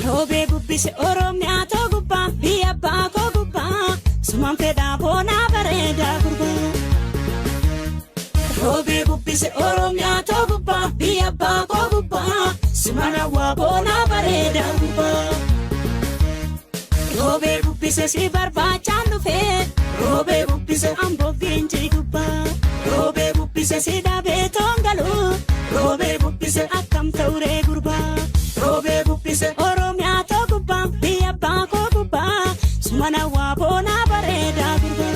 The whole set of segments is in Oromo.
Roobee bubbise Oromiyaa too gubbaa biyya abbaa koo gubbaa sumaan fedhaa boonaa bareedaa gurbaa. Roobee bubbise Oromiyaa too gubbaa biyya abbaa koo gubbaa sumaan hawwaa boonaa bareedaa gurbaa. Roobee bubbise si barbaachaan dhufee roobee bubbise amboo fiinjii gubbaa roobee bubbise si dhabee toongaluu roobee bubbise akkam ta'uree gurbaa. Roobee bubbise Oromiyaa too gubbaa biyya abbaa koo gubbaa sumaan hawwaa boonaa bareedaa gurbaa.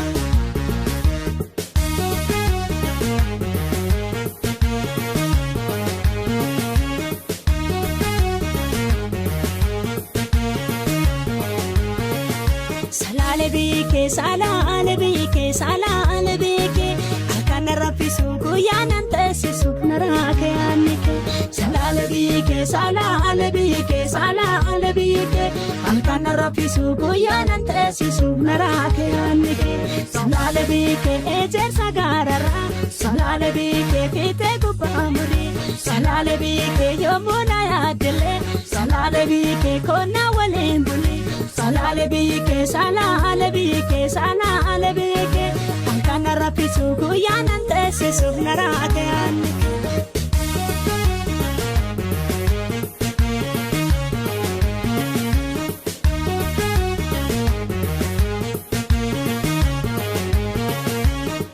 Salaale biikee salaale biikee salaale biikee halkan raffisu guyyaa nan teessisu naraake yaannike. Salaale biikee salaale biikee salaale biikee halkan raffisu guyyaa nan teessisu naraake yaannike. Salaale biikee ejersa gaararraa salaale biikee fiixee gubbaa murii salaale biikee yommuu na yaaddelee salaale biikee konnaa waliin bulii. Salaale biikee salaale biikee salaale biikee halkan raffisu guyyaa nan teessisuuf naraate yaannike.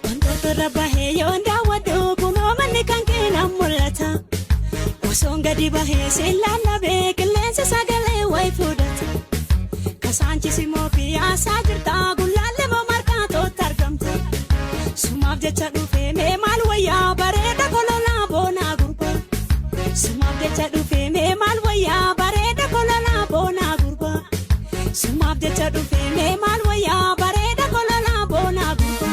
Wantoota irra bahee yoon daawwadhu kunoo manni kan keenan mul'ata. Osoon gadi bahee siin lallabee qilleensa sagalee wayi fudhata. Kasaanchis immoo piyaasaa jirta gullaalle moo markaatootti argamta. Sumaaf jecha dhufee mee maal wayyaa bareeda kololaa boonaa gurbaa. Sumaaf jecha dhufee mee maal wayyaa bareeda kololaa boonaa gurbaa. Sumaaf jecha dhufee mee maal wayyaa bareeda kololaa boonaa gurbaa.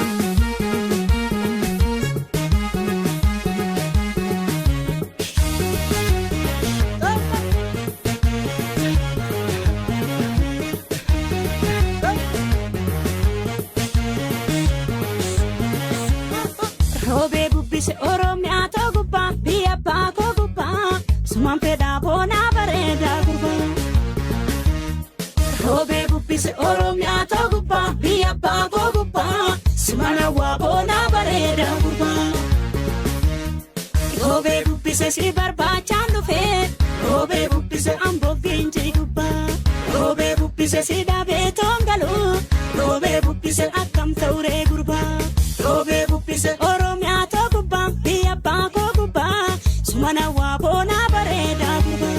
Roobee bubbise Oromiyaa too gubbaa biyya abbaa koo gubbaa sumaan fedhaa boonaa bareedaa gurbaa. Roobee bubbise Oromiyaa too gubbaa biyya abbaa koo gubbaa sumaan hawwaa boonaa bareedaa gurbaa. Roobee bubbise si barbaachaan dhufee roobee bubbise amboo fiinjii gubbaa roobee bubbise si dhabee toongaluu roobee bubbise akkam ta'uree gurbaa. Roobee bubbise Oromiyaa too gubbaa biyya abbaa koo gubbaa sumaan hawwaa boonaa bareedaa gurbaa.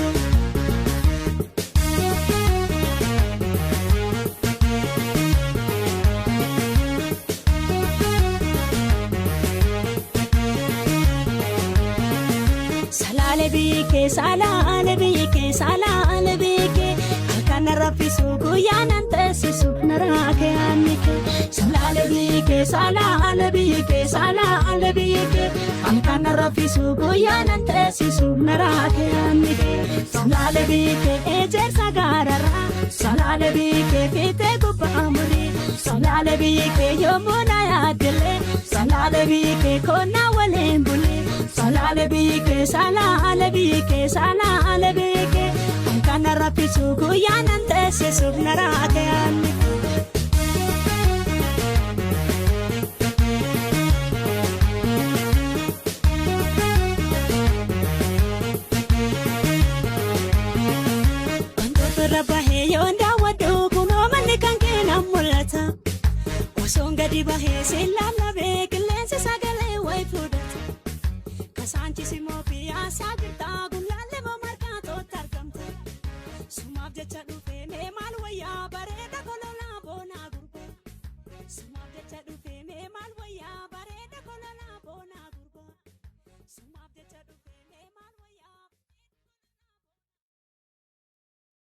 Salaale biikee salaale biikee salaale biikee halkan raffisu guyyaa nan teessisu naraake yaannike. Salaale biikee salaale biikee salaale biikee halkan raffisu guyyaa nan teessisu naraake yaannike. Salaale biikee ejersa gaararraa salaale biikee fiixee gubbaa murii salaale biikee yommuu na yaaddelee salaale biikee konnaa waliin bulii. Salaale biikee salaale biikee salaale biikee halkan raffisu guyyaa nan teessisuuf naraake yaannike. Wantoota irra bahee yoon daawwadhu kunoo manni kan keenan mul'ata. Osoon gadi bahee siin lallabee qilleensi sagalee wayi fudhata. Kasaanchis immoo piyaasaa jirta gullaalle moo markaatootti argamta. Sumaaf jecha dhufe.